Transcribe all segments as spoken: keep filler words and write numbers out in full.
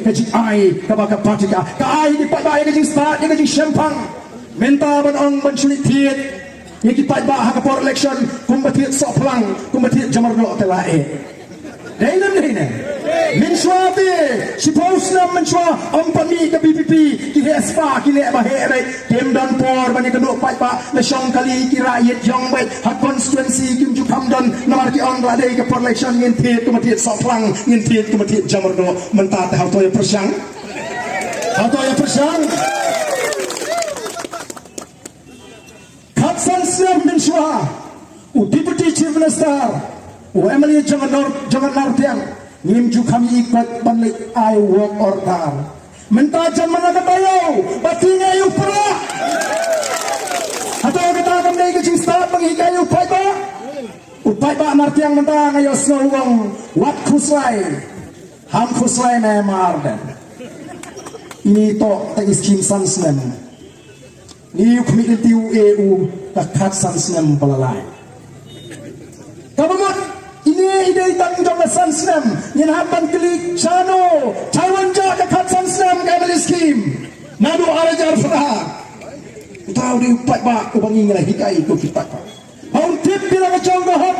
ka jingai kaba ka party ka, ka ai ïa ki paidbah ïa ka jingstad, ïa ka jingshemphang. Mynta ban ong ban shu leit thied ïa ki paidbah ha ka por election kumba thied sohphlang, kumba thied jamardoh te la eh. Dei ne em dei ne? Mynshuwa te, shiphew snem mynshuwa, ym pat mih ka VPP, ki heh spah, ki leh ba heh beit. Kim don por ban ïakynduh paidbah, la shong kali ki rah ïit ïong beit, ha constituency kim ju kham don, namar ki ong la dei ka por election ngin thied kumba thied sohphlang, ngin thied kumba thied jamardoh. Mynta te hato ïa pyrshang? Hato ïa pyrshang? Khatsan snem mynshuwa, u Deputy Chief Minister, u MLA jong ka Nor-, jong ka Nartiang, ngim ju kham ïohi koit ban leit ai work order. Mynta jan mynta ka taïew, ba tieng ïa u para. Hato kata kam dei ka jingstad ban hikai ïa u paidbah? U paidbah Nartiang mynta nga ïohsngew u ong, wat khuslai. Ham khuslai me Ardent. Ini to ta i skim san snem. Ngi ïoh khmih lynti u e u ka khatsan snem ba la lai. Kaba mut, ine i dei tang jong ka san snem, ngin hap ban kylli shano, Taiwan ja ka khatsan snem ka MLA scheme. Naduh ar hajar phra. Uta u dei u paidbah uba ngi ngi la hikai ko ki paidbah. Ba un tip ïa la ka jong ka hok.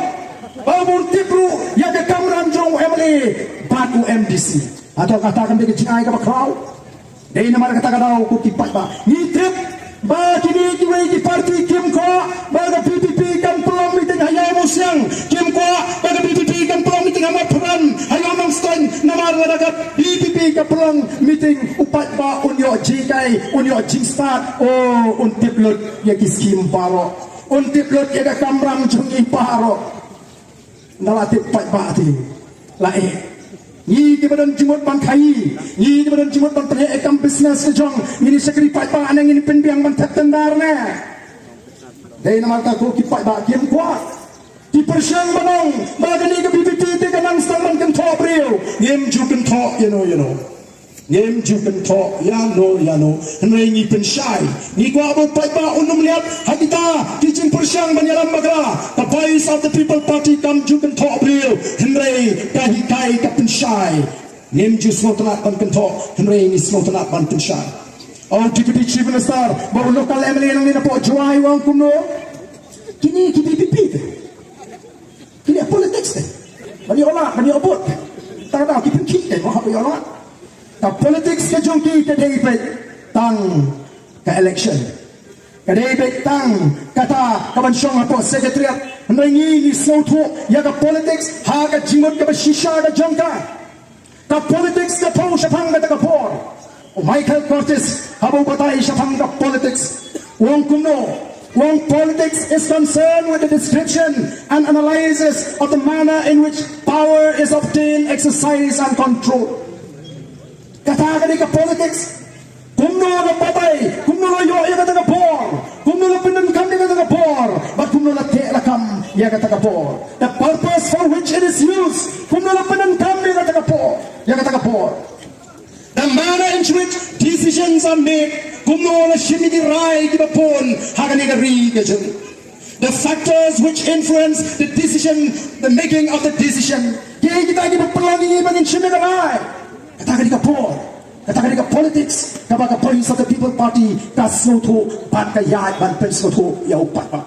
Ba un tip ruh ïa ka kamram jong u MLA bad u MDC. Hato kata kam dei ka jingai kaba khraw? Dei namar kata ka daw ko ki paidbah ngi tip ba kine kiwei ki party kim kwah ba ka VPP kan pynlong meeting ha Ïaw Mawsiang, kim kwah ba ka VPP kan pynlong meeting ha Mawphangan, ha Ïaw Nongstoiñ, namar lada ka VPP ka pynlong meeting u paidbah un ïoh jinghikai, un ïoh jingstad, oh, un tip lut ïa ki skim baroh, un tip lut ïa ka kamram jong ngi baroh. Nda la tip paidbah te. La eh. Ngi kiba don jingmut ban khaïi, ngi kiba don jingmut ban pynheh ïa ka kam business ka jong, ngin ïa shakri paidbah ne ngin pynbiang ban thep tender ne? Dei namar kata ko ki paidbah kim kwah. Ki pyrshang ban ong ba kane ka VPP te ka nang sdang ban kynthoh briew. Ngim ju kynthoh ïano ïano. Ngim ju kynthoh ïano ïano. Hynrei ngi pynshai. Ngi kwah ba u paidbah un ym leit ha kita ki jingpyrshang ban ïalam bakla. The Voice of the People Party kam ju kynthoh briew. Hynrei ka hikai ka pynshai. Ngim ju sngewtynnat ban kynthoh. Hynrei ngi sngewtynnat ban pynshai. O Deputy Chief Minister, ba u local MLA nangne napoh Jowai u ong kumno? Kine ki VPP te. Kine politics te. Ban ïoh lad, ban ïoh vote. Tang da ki pynkhih te, mo hap ïoh lad. Ka politics ka jong ki ka dei beit tang ka election. Ka dei beit tang kata kaban shong hapoh secretariat. Hynrei ngi ngi sngewthuh ïa ka politics ha ka jingmut kaba shisha ka jong ka. Ka politics ka thew shaphang kata ka por. U Michael Curtis haba u batai shaphang ka politics, u ong kumno? U ong, politics is concerned with the description and analysis of the manner in which power is obtained, exercised and controlled. Kata ka dei ka politics. Kumno la batai, kumno la ïoh ïa kata ka bor, kumno la pyndonkam ïa kata ka bor, bad kumno la teh lakam ïa kata ka bor. The purpose for which it is used, kumno la pyndonkam ïa kata ka bor, ïa kata ka bor. The manner in which decisions are made, kumno la shim ïa ki rai kiba bun ha kane ka ri ka jong. The factors which influence the decision, the making of the decision. Ki kita kiba pynlong ïa ngi ba ngin shim ïa ka rai. Kata ka dei ka por. Kata ka dei ka politics kaba ka Voice of the People Party ka sngewthuh bad ka ïaid ban pynsngewthuh ïa u paidbah.